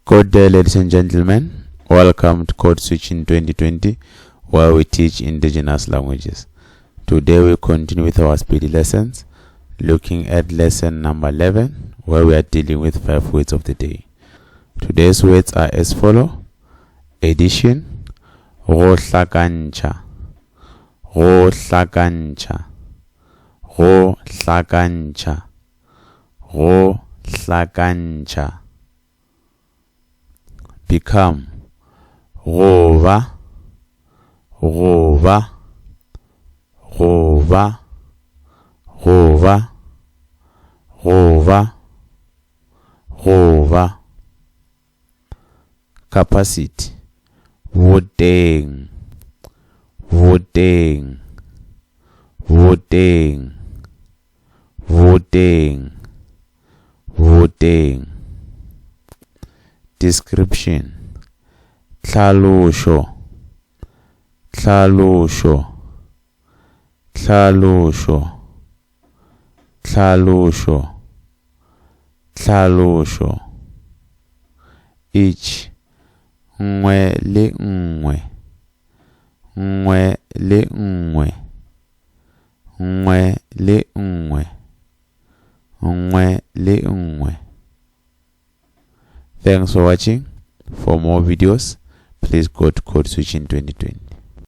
Good day, ladies and gentlemen. Welcome to Code Switching 2020, where we teach indigenous languages. Today we continue with our Sepedi lessons, looking at lesson number 11, where we are dealing with five words of the day. Today's words are as follow. Addition, go hlakantšha, go hlakantšha, go hlakantšha, go hlakantšha. Become, go ba, go ba, go ba, go ba, go ba, go ba. Capacity, boteng, boteng, boteng, boteng, boteng. Description, tlhalošo, tlhalošo, tlhalošo, tlhalošo, tlhalošo. Each, nngwe le nngwe, nngwe le nngwe, nngwe le nngwe, nngwe le nngwe. Thanks for watching. For more videos, please go to Code Switching 2020.